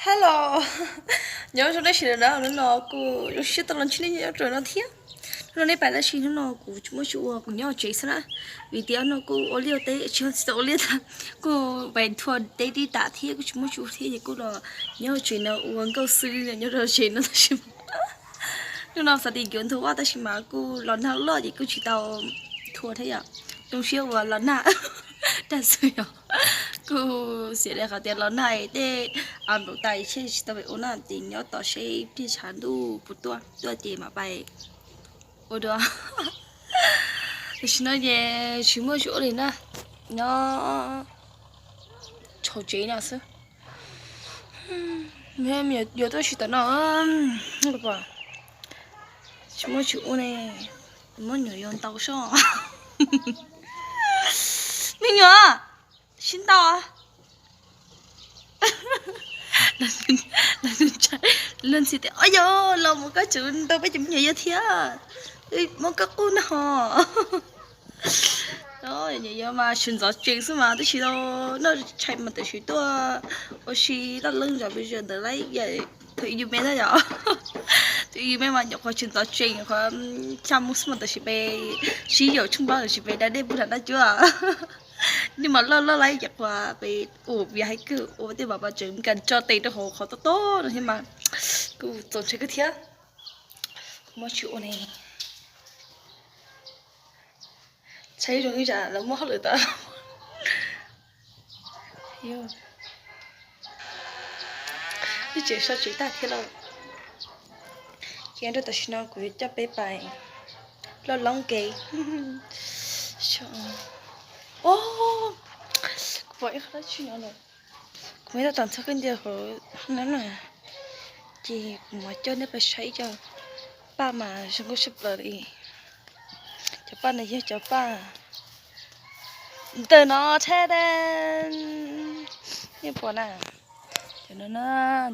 Hello, nyob zoo nej sawv daws na, hnub no kuj zoo siab tau los ntsib nej nyob rau no thiab. Hnub no nej pais dab tsi? Hnub no kuv tsis muaj tsis ua, kuv nyob hauv tsev xwb na, vim tias no kuj ua liaj ua teb, tsis tsis tau ua liaj teb, kuj pais thua teb tib tam thiab kuj tsis muaj tsis ua thiab ces kuj los nyob hauv tsev no ua nkauj xwb nyob rau tsev no tab sis hnub no xav tias yuav nthua vaj tab sis mas kuj los nag loj ces kuj tsis tau thua thiab yom. Zoo siab uas los nag tag xwb yom. Kuj xiam li qhov tias los nag tej nplaum tas ces tsis tau pais ua na, ces nyob tos seb pliag tshav ntuj puas tuaj, tuaj ces mam pais ua dua. Tam sim no ces tsis muaj tsis ua li na, nyob hauv tsev no xwb. Yuav tuaj tsis tom no, tsis muaj tsis ua ne, muab nyuam yaus ntaus soj. Me nyuam, sib ntaus. Luag ntxhi tias, o yog los mus koj tseem ntaus peb cov me nyuam yaus thiab, muab koj qub no. Nyuam yaus mas tsis ntxov tsees xwb mas tab sis tau noj tshais mas tam sim tuaj ua si loj leeb zom pes zaws ntawd lawm. Thaum yus me na yom, thaum yus me mas nyuam qhuav tsis ntxov tsees, nyuam qhuav xya mus xwb mas tam sim pes sib yaum tsheej npab tam sim pes da dej pug nram dab cuab. Nej mas loj loj lawm ces qhuav pes ua vias hais kawg ua tej mas pas tseem kas tso tes rau hauv qhov tob tob no thiab mas kuj txaus ntshai kawg thiab. Muab tsis ua ne. Ntshai zoo ib zam lawv muab hauj lwm tau. Twb tseem so tsev tag thiab lauj. Ces rau tam sim no kuv yuav coj peb pais loj loob ke. Kuv pom ib qho dab tsi no lawm. Kuv muab tab tom ntxhab khaub ncaws hauv na na, ces kuv mam coj nej pais saib cov paj mas zoo nkauj tshaj plaws li. Cov paj no yog cov paj ntawm no thiab, nej pom na. Cov no na,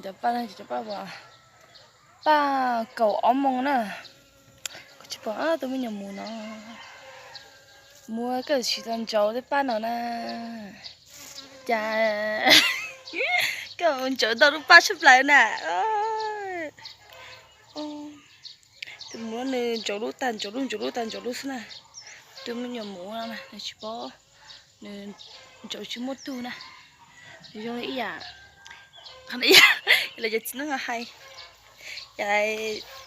cov paj no cov paj uas paj kaum ob moos na. Kuv tsis pom tus me nyuam mus no, muab koj tsis tau ntsaum tej paj no na. Cas koj mus ntsaum ntau lub paj tshaj plaws na. Tus mus nws ntsaum lub tag ntsaum lub ntsaum lub tag ntsaum lub xwb na. Tus me nyuam mus no na nws tsis paub, nws ntsaum tsis muaj tug na. Nws zoo li ib yam, los cov txiv neej hais,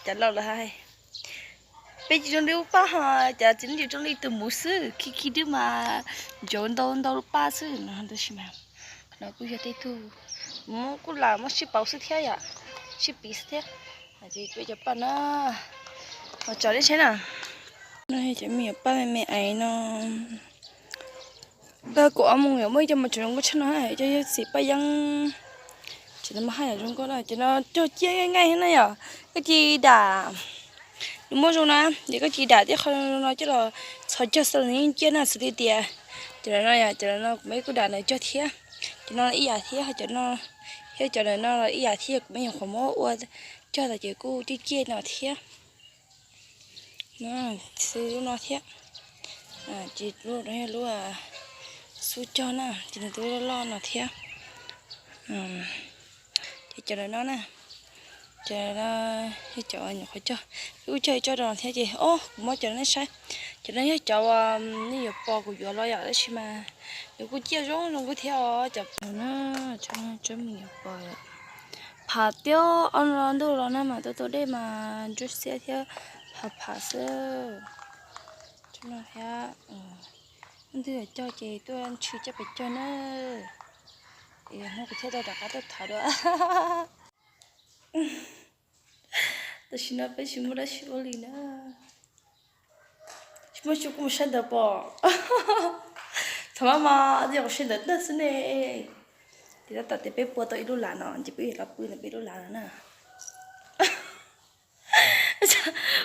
cov laus lawv hais, peb tsis zoo li lub paj ho, cov txiv neej tsis zoo li tus mus xwb, khi khi dwb mas ntsaum ntau ntau lub paj xwb no tab sis mas no kuj yog tej tug muab kuj lam muab sib pauv xwb thiab yom, sib piv xwb thiab. Ces peb cov paj na, mas tso nej saib na. No cov me nyuam paj me me ais no, paj kaum ob moos yom, muaj ib co mas tseem zoo nkauj tshaj no, ib co yog txiv paj yeeb, tseem no mas haj yam zoo nkauj na. Cov no cog ciaj nqaij nqaij na yom, koj cia li dam, nws muaj zoo na, ces koj cia li dam tej qho no coj los txhos cog xwb los nws yeej ciaj na, xws li tias cov no yom, cov no kuv muab kuj dam nws cog thiab. Cov no ib yam thiab, cov no thiab cov no ib yam thiab, kuv me nyuam qhuav muab ua cog tas ces kuj ciaj ciaj no thiab. Xws lub no thiab, ces lub no yog lub xub cog na, ces nws twb loj loj no thiab. Ces cov no na, cov no yog cov nyuam qhuav cog, kuj cog cog rau no thiab ces, o, kuv muab cov no nej saib. Cov no yog cov nej yuav pom kuv yuav los yom, tab sis mas nws kuj ciaj zoo zoo nkauj thiab os. Cov no, cov me nyuam pom pham tiab, ob no ntuj los na mas tau tau dej mas ntsuab xiab thiab pham pham xwb. Cov no thiab, leej twg cog ces tuaj ntshis coj pes cog na. Es hnub kuv thiaj tau rov qab tuaj tham dua. Tam sim no peb tsis muaj dab tsi ua li na. Tsis muaj tsi kuj mus saib ntawd pom. Thaum maj mas yog kuv saib ntawd tag xwb ne. Ces tab tom tias peb pua tau ib lub lav no ces peb yuav los pw ntawm peb lub lav no na.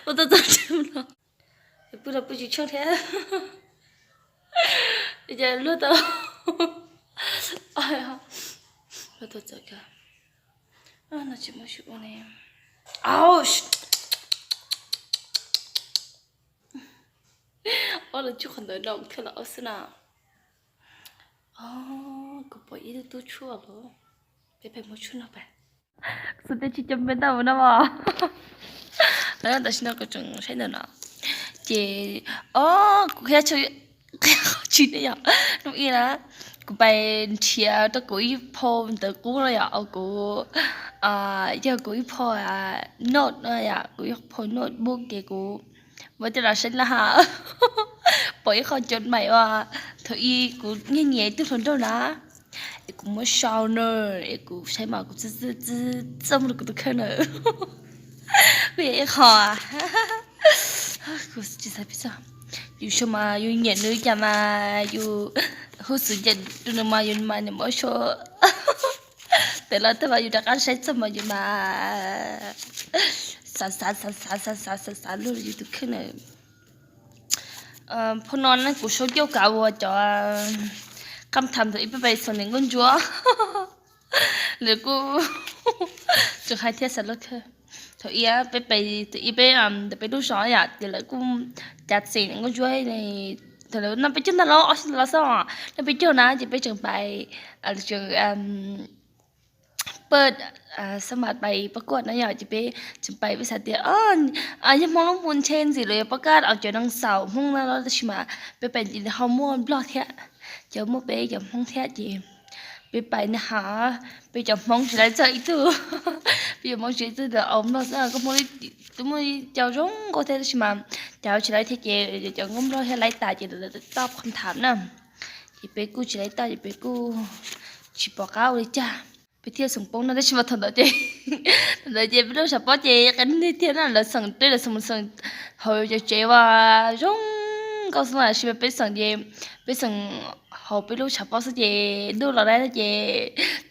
Ua tau tau no, pw los pw tsis tsheej thiab. Ces luag tau, luag tau txawm kawg. No tsis muaj tsis ua ne. Ob, lawv tshuaj qhov ntawd no thiaj los ob xwb na. Kuv pom ib tug tub tshuaj los, peb pais muab tshuaj no pais. Xwb tib tsis cov me ntau no os. Tam sim no kuv tseem saib ntawm no. Ces, o, kuv qhia tsis ne yom. Hnub ib na, kuv pais nrhiav rau kuv ib phau ntawv qub no yom, kuv, yog kuv ib phau note no yom, kuv ib phau notebook ces kuv muab coj los saib na ha. Pom ib qho cov maim uas thaum ub kuv nyiam nyiam ib tug hluas nraug na, es kuv muab sau na, es kuv saib mas kuv txawj txawj txawj muab rau kuv tus kheej na. Kuv yog ib qho, kuv tsis xav piv txog. Yus sau mas yus nyiam nws cas mas yus hu xwm nyiam rau nws mas yus mas nyiam muab sau. Pem los tag mas yus rov qab saib txog mas yus mas xav xav xav xav xav xav xav xav luag yus tus kheej na. Phau no ne kuv sau coj kav ua cov qab tham thaum ub peb pais xeem niam nkauj ntsuab. Lawv kuj tseem hais thiab xav luag kawg. Thaum ub peb pais, thaum ub peb ntawm peb lub zos yom, ces lawv kuj cav xeem niam nkauj ntsuab. Thaum lawv noj peb caug ntag los ob xyoo ntawd los xwb, noj peb caug na ces peb tseem pais, tseem pab, xab mas pais pab kuaj na yom, ces peb tseem pais, peb xav tias yog Hmoob lub mus ntshe ntxim los yog pab kaj cov neeg xaus Hmoob na los tab sis mas peb pais ces ho muaj Nplog thiab, ces muaj peb cov Hmoob thiab ces peb pais na ha, peb cov Hmoob tsis tau txog ib tug, peb cov Hmoob tsis tau ib tug, au Nplog xwb, koj Hmoob twb muaj cov zoo nkauj thiab tab sis mas cov tsis tau thiab ces cov nkauj Nplog thiab laib tas ces lawv tau qhov tham na, ces peb kuj tsis tau ces peb kuj tsis pom qab ua li cas, peb thiaj xeem poob no tab sis mas thaum ntawd ces, thaum ntawd ces peb lub tshav pob ces qee neeg thiab na lawv xeem, peb lawv xeem mus xeem hauv cov tsev uas zoo nkauj xwb tab sis mas peb xeem ces peb xeem hauv peb lub tshav pob xwb ces ntuj los dai ces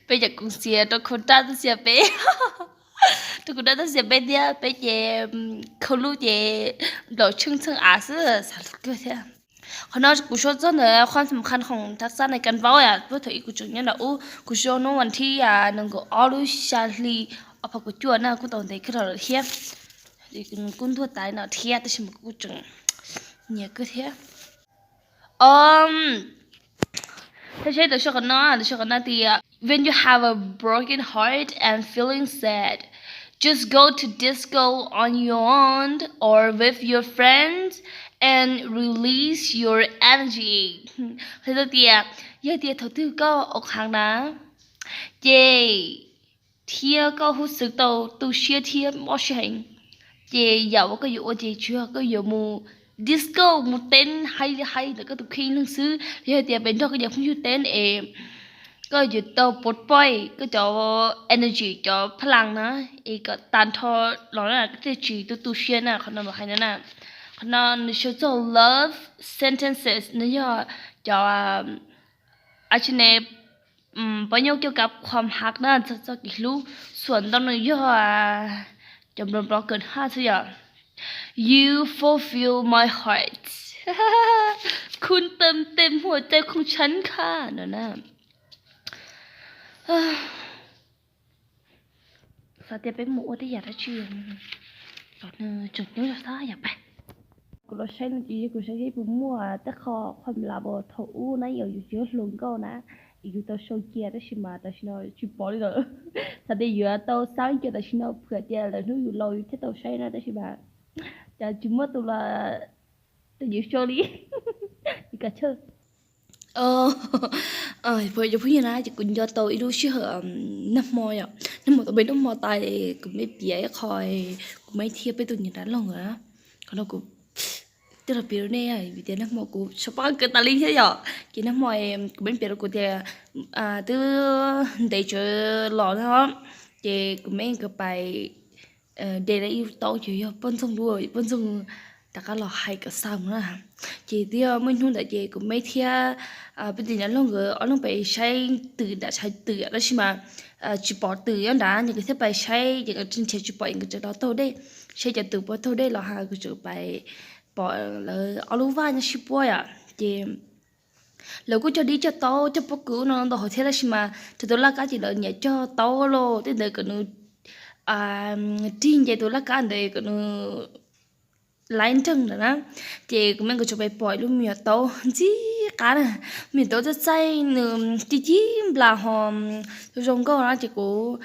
peb cov koom xias rau khau raj tuaj xias peb, rau khau raj tuaj xias peb thiab peb ces khau lub ces nplaum tsheej txheej av xwb xav luag kawg thiab. Qhov no kuv sau txog ntawm qhov xam khas khoom thab xab na kan vaub puag thaum ub kuv tseem nyob nram ub, kuv sau hnub vas thib nees nkaum ob lub xya hli ob phav kaum cuaj na kuj tau ntev kawg los lawm thiab. Nws kuj ntuag tas no thiab tab sis mas kuv kuj tseem nyiam kawg thiab. Thaj seb tau sau qhov no, tau sau qhov no tias, when you have a broken heart and feeling sad, just go to disco on your own or with your friends and release your energy. Qhia tau tias yog tias thaum twg koj ua qhov na, ces thiab koj huj xwm tau tu siab thiab mob siab heev, ces yam uas koj yuav ua ces tsuas yog koj yuav mus disco mus teeb haib li haib ntawm koj tus kheej ib leeg xwb, yog tias pem nrog koj cov phooj ywg teeb es koj yuav tau pov poij koj cov energy cov pha las na, es kom tag nrho los na koj thiaj tsis tu tu siab na. Qhov no mas hais no na, qhov no nws sau txog love sentences, nws yog cov a tsi ne pab nyoj koj kav qhuam hak na txog txoj kev hlub, xuam ntau nws yog cov nplov nplov kawm haj xwb yom. You fulfill my heart, khun tam tem huam cai khun tshab kha no na. Xav tias peb mus ua tej yam dab tsi los nws tseem ceeb zog xab yam pab. Kuv los saib no ces yog kuv saib seb puas muaj tej qho qhuam lam uas thaum ub na yom yus tsis hluas nkauj na, yus tau sau cia tab sis mas tam sim no tsis pom li lawm. Xav tias yuav tau xab cia tam sim no phwm tias lawm hnub yus laus yus thiaj tau saib na tab sis mas cas tsis muaj tus los rau yus sau li. Li kas chawj. Cov phooj ywg na ces kuv nco tau ib lub sij hawm nag hmo yom, nag hmo tau peb nag hmo tas kuv me piav ib qho, kuv me thiab peb tus niam dab laug na, qhov no kuv coj los piav rau nej vim tias nag hmo kuv tshaj pab kawg tas li thiab yom. Ces nag hmo kuv me piav rau kuv tias twb ntev tsawv los no, ces kuv me nkawd pais de lawv ib lub taub ces yog poj ntxoog lub, poj ntxoog rov qab los hais kom xa mus na. Ces twb yog muaj hnub ntawd ces kuv me thiab peb tus niam dab laug nkawd ob leeg pais saib twm nram tshav twm tab sis mas tsis pom twm nyob nrad, nkawd thiaj pais saib ces nkawd nrhiav tsis pom nkawd tseem los taug dej, saib cov twm puas taug dej los ha, nkawd tseem pais pom lawv ob lub vaj nyob sib puab yom. Ces lawv kuj cog dib cog taub cog pob kws no ntau hauv thiab tab sis mas rau tus laj kab ces lawv nyiam cog taub lauj, tej ntawd kom nws rig nce tus laj kab ntawd kom nws laib nreeg ntawd na. Ces kuv me nkawd tseem pais pom ib lub me nyuam taub ntxim qab na, me nyuam taub txaij txaij nws ci ci nplas ho zoo nkauj na ces kuv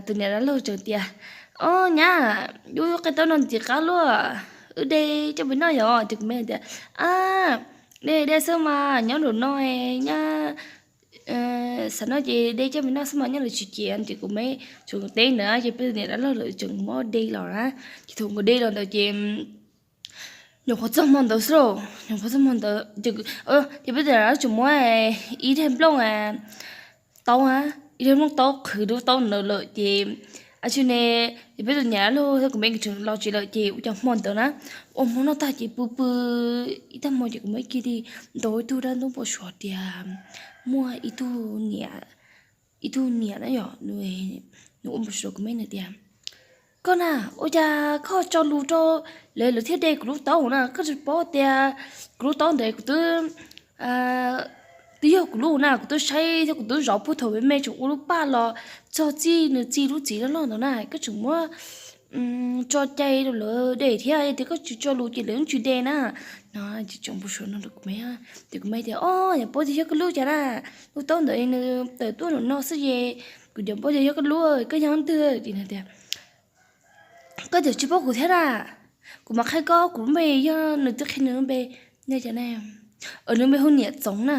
tus niam dab laug tseem tias, Ob nyab, wb qe taub no ntxim qab luaj, wb de coj mus noj yom. Ces kuv me tias, Ab, de de xwb mas nyob nraum no nyab, xav noj ces de coj mus noj xwb mas nyob lawv tsis cem. Ces kuv me tseem teb ntawd ces peb tus niam dab laug lawv tseem muab de los na. Ces thaum nkawd de los ntawd ces nyuam qhuav txog hmo ntawd xwb lauj, nyuam qhuav txog hmo ntawd ces peb tus niam dab laug tseem muab ib daig nplooj taub, ib daig nplooj taub qhwv lub taub ntawd lawm ces a tsi ne, ces peb tus niam dab laug thiab kuv me nkawd tseem los tsev lawm ces ua cas hmo ntawd na, ua hmo noj tag ces pw pw ib tag hmo ces kuv me cia li ntaus ib tug dab ntub npau suav tias muaj ib tug niam, ib tug niam na yom, nws ua npau suav kuv me na tias, Koj na, ua cas koj tso lus rau lawv, lawv thiaj de kuv lub taub na, koj tsis paub tias kuv lub taub ntawd kuv twb twb yog kuv lub na, kuv twb saib thiab kuv twb zov puag thaum me me tseem ua lub paj los txog txij nws txi lub txiv loj loj ntawd na, koj tseem muab tso cai rau lawv de thiab, yog tias koj tsis tso lus ces lawv yeej tsis de na. No ces tseem npau suav no rau kuv me, ces kuv me tias, Ob, yog paub tias yog koj lub cas na, lub taub ntawd nws tawm tuaj nraum no xwb ces kuv yeej paub tias yog koj lub, koj yog leej twg? Ces nws tias, Koj tseem tsis paub kuv thiab na, kuv mam qhia koj kuv lub npe, yog nws twb qhia nws lub npe, nws cas ne, nws lub npe hu Niam Txoov na.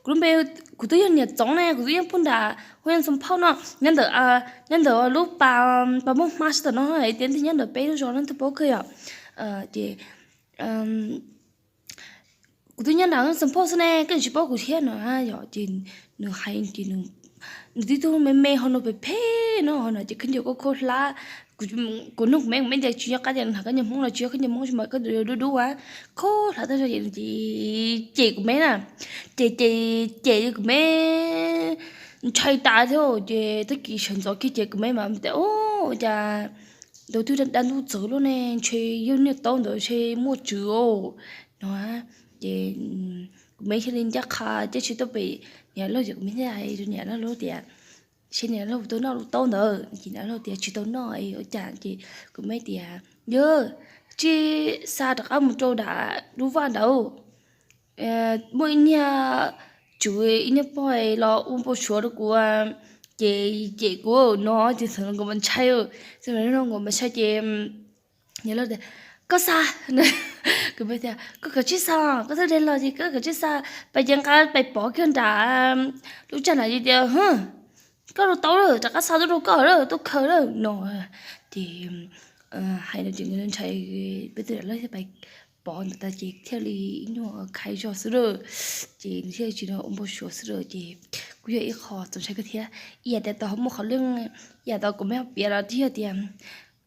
Kuv lub npe, kuv twb yog Niam Txoov ne, kuv twb yeej pug nram hu Yaj Ntxoov Phauj no, nyob ntawm, nyob ntawm lub pas, pas muaj hma sab tom no, tias nyob ntawm peb lub zos no twb paub kawg yom. Ces kuv twb nyob nram Yaj Ntxoov Phauj xwb ne, koj tsis paub kuv thiab no yom. Ces nws hais ces nws tib tug me me ho nws phem phem no ho no ces khaub ncaws khaub hlab. Kuv nug kuv me, kuv me tias tsis nco qab tias nws hnav khaub ncaws Hmoob los tsis yog khaub ncaws Hmoob, tsis mas khaub ncaws dub dub a, khaub hlab tag zog ces nws cem kuv me na, ces ces cem kuv me ntshai tas thiab. Ces tag kis sawv ntxov kiag ces kuv me mas tias, Ua cas tus twg dab ntuj txawv luaj ne, ntshe yog niag taub ntawd ntshe muaj tswv no. Ces kuv me thiaj li ncaj qha cab tsis tau pem niam laug, ces kuv me thiaj hais rau niam laug tias, Seb niam laug puas tau noj lub taub ntawd. Ces niam laug tias tsis tau noj es ua cas? Ces kuv me tias, Yog, tsis xa rov qab mus rau nram lub vaj ntawd, muaj ib niag tswv ib niag pog los ua npau suav rau kuv, ces cem kuv no. Ces thaum no nkawd mas ntshai, thaum no nkawd mas ntshai ces niam laug tias, Koj xa. Kuv me tias, Koj kav tsij xa, koj twb de los ces koj kav tsij xa, pais ces nqa pais pov kiag nram lub tsag na. Ces tias, Koj lub taub lawm, rov qab xa tuaj rau koj lawm, tuaj khaws lawm no. Ces hais no ces nkawd ntshai, peb tus niam laug thiaj pais pov ntawd tas ces thiaj li ib nyuag khaiv zog xwb lawm. Ces nws thiaj tsis ua npau suav xwb lawm. Ces kuj yog ib qho txaus ntshai kawg thiab. Ib yam tias tau muaj qhov lwj, ib yam tau kuv me ho piav los twb yog tias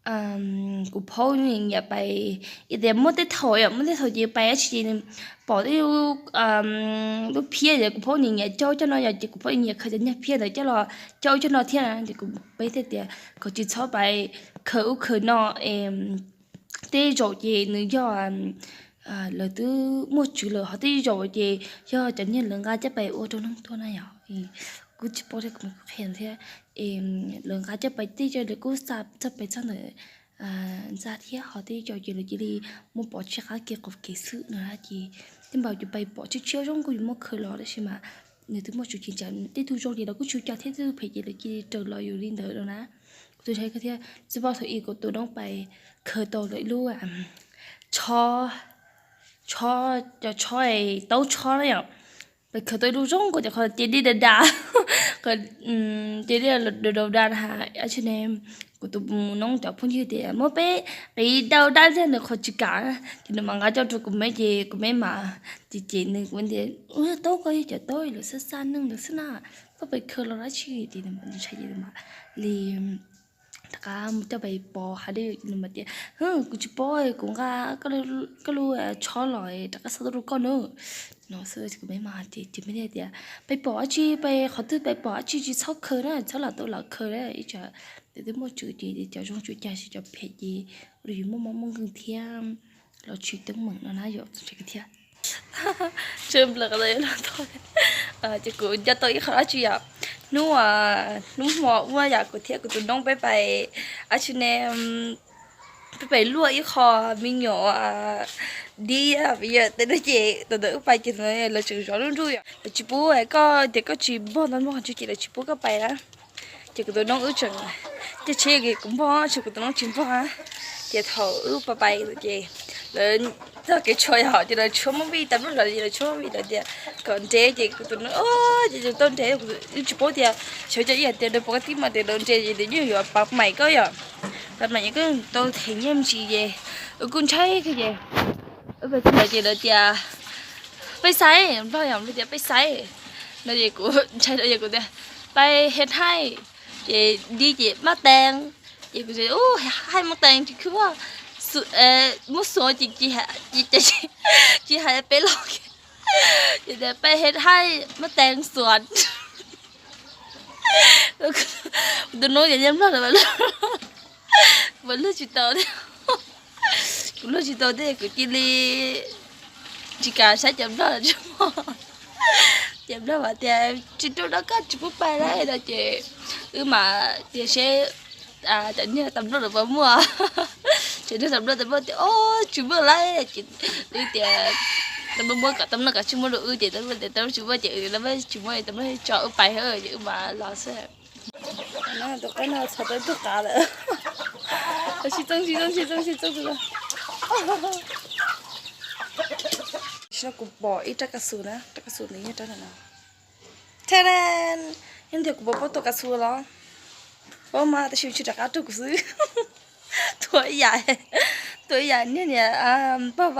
kuv phaub nws nyiam pais, ib tias muaj tej thaum yom, muaj tej thaum ces pais dab tsi ces nws pom tej lub phiab, kuv phaub nws nyiam coj coj no yom, ces kuv phaub nyiam khaws cov nyuag phiab ntawd coj los coj coj no thiab. Ces kuv peb thiaj tias kom tsis txhob pais khaws ub khaws no, tej zaum ces nws yog lawv twb muaj tswv lawm, ho tej zaum ces yog cov niag lawv nqa coj pais ua rau neeg tuag na yom. Kuj tsis paub thiab, kuv qhia thiab. Lawv nqa coj pais tej zaum lawv kuj xa txog pais txog ntawm ntxa thiab, ho tej zaum ces lawv cia li muab pov tseg qab kev qaum kev xwb no na. Ces tej npaum ces pais pom tshiab tshiab zoo nkaus yuav muab khaws los tab sis mas nws twb muaj tswv ces tsam tej tug zoo ces lawv kuj tsis ua cas thiab, tej tug phem ces lawv cia li raws los yus li ntawd no na. Kuv tus ntshai kawg thiab, tsis paub thaum ub kuv tus noob pais khaws tau lawv ib lub tshob, tshob, cov tshob, taub tshob na yom. Pais khaws tau ib lub zoo nkaus cov qhov ces dib da da, ces dib da da da ha, dab tsi ne. Kuv tus noob cov phooj ywg tias muab peb qiv dau dab thiab nws qhov tsis kam, ces nws mam nqa coj rau kuv me ces kuv me mas ces ces nws kuv tias, Taub ko yog cov taub lawv xab xaj neeg lawv xwb na, koj pais khaws los dab tsi? Ces nws ntshai ces nws mam li rov qab mus coj pais pov hais li, nws mam tias, Kuv tsis paub, kuv nqa koj lub tshob los rov qab xa tuaj rau koj na. No xwb ces kuv me mas ces ces me tias, Pais pom dab tsi, pais qhov twg pais pom dab tsi tsis txhob khaws na, txhob lam tau lam khaws na, ib tsam twb muaj tswv ces cov zoo tsuas cas, cov phem ces ua rau yus muaj mob muaj nkeeg thiab los tsis teeb meem no na yom, txaus ntshai kawg thiab. Ces kuv nco tau ib qho dab tsi yom, hnub, hnub hmo ub yom, kuv thiab kuv tus noob peb pais, dab tsi ne, peb pais luaj ib qho me nyuam Dib vim yog tej no ces thaum ntawd wb pais ces thaum ntawd lawv tseem zov nruj nruj yom, lawv tsis pub koj, tias koj tsis npog ntau npog qhov ntawd ces lawv tsis pub koj pais na. Ces kuv tus noob wb tseem caij tsheb, kuv npog tseem kuv tus noob tsis npog. Ces thaum wb pais pais ces lawv txoj kev tshuam yom, ces lawv tshuab movie tas npluj lawm, lawv tshuab movie lawv tias kom nres ces kuv tus noob ces tau nres, wb tsis paub tias, xyov cov ib yam tias lawv pom koj tib mas tias lawv nres ces lawv yeej yuav pab maim koj yom. Pab maim koj tau them nyiaj me ntsis ces wb kuj ntshai kawg ces wb pais txog ces lawv tias pej xaib, Nplog yom, Nplog tias pej xaib no ces kuv ntshai no ces kuv tias peb hej haij, ces dib ces mab tees, ces kuv tias u, haij mab tees tsis khwb, muab xuas ces tsis hais peb los, ces tias peb hej haij mab tees xuas. Kuv tus noob ces nyiaj Nplog lawm, kuv luag tsis tau thiab, kuv luag tsis tau thiab kuv cia li tsis kam saib cov Nplog lawm. Ces Nplog mas tias tsis rau no koj tsis pub pais lawm no ces wb mas tias seb cov niag tas npluj lawv puas muaj, cov niag tas npluj tas npluj tias o tsis muaj lawm ces wb tias tas npluj muab kom tas npluj kom tsis muab rau wb ces tas npluj tias tas npluj tsis muaj ces wb los tsis muaj tas npluj tso wb pais ces wb mas los xwb. Tus qaib no txhos tau ib tug qav lawm. Sib txooj sib txooj sib txooj sib txooj. Tam sim no kuv pom ib rab kav xus na, rab kav xus ntawd yog rab no. Tha, yog tias kuv pom paub tua kav xus los? Paub mas tab sis tsis rov qab rau kuv xwb. Tua ib yam, tua ib yam niag niam pog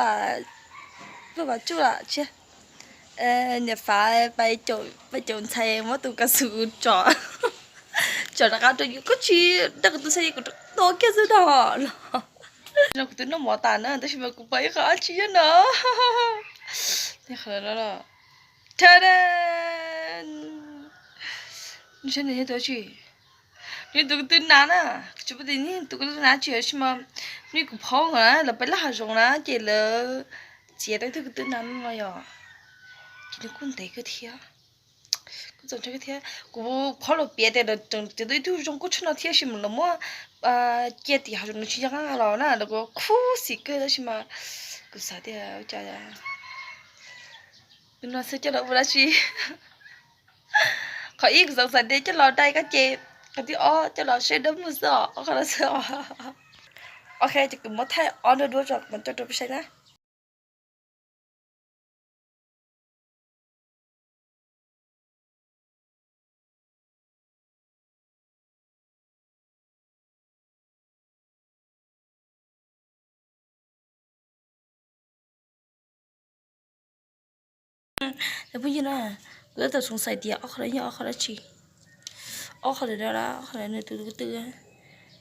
Vam Tsuj lam tsis, niam Fav pais caum ntxhais muab tus kav xus tsom, tsom rov qab rau yus, koj tsis nrog kuv tus ntxhais kuv tua kiag xwb no los. No kuv twb noj mov tas na tab sis mas kuv pom ib qho ab tsi nyob no. Tha, nws saib nws yog tus tsi, nws tus ko tw nas na, tsis paub tias nws tus ko tw nas tsis tab sis mas nws kuv phob na, lawv pais laj hav zoov na ces lawv txiav tau ib tug ko tw nas no yom, ces nws kuj ntev kawg thiab. Kuj txaus ntshai kawg thiab, kuv phob los piav tias lawv tseem txiav tau ib tug zoo kuj tshaj no thiab tab sis mas lawv muab cia tim hav zoov nws tsis nco qab los na, lawv kuj khub xim kawg tab sis mas kuv xav tias ua cas no xwb coj los ua dab tsi. Qhov ib kuv xav xav tias coj los dai koj ces, qhov thib ob coj los saib dab mus xwb os, ob qho no xwb os. Ok ces kuv muab thaij ob nrab duab tso kuv mam coj rau peb saib na. Cov phooj ywg na, kuv tab tom xoov xais tias ob qho no yog ob qho dab tsi. Ob qho ntawm no, ob qho ntawm nws tus ko tw,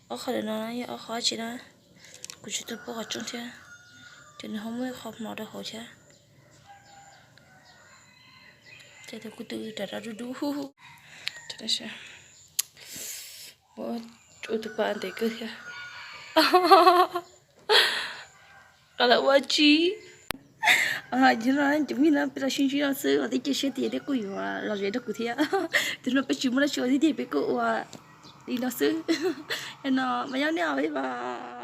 ob qho ntawm no yog ob qho dab tsi na, kuv tsis tau paub qhov tseeb thiab. Ces nws ho muaj ib qho hmo rau hauv thiab. Ces tus ko tw rov rau dub dub. Ua tus pa ntev kawg thiab. Qhov lawv ua tsi? Ces no cov phooj ywg na peb los sib ntsib no xwb, ua tib cia siab tias nej kuj yuav lom zem nrog kuv thiab. Tus no peb tsis muaj dab tsi ua tiag tiag peb kuj ua li no xwb. No mas nyob nej os, bye bye.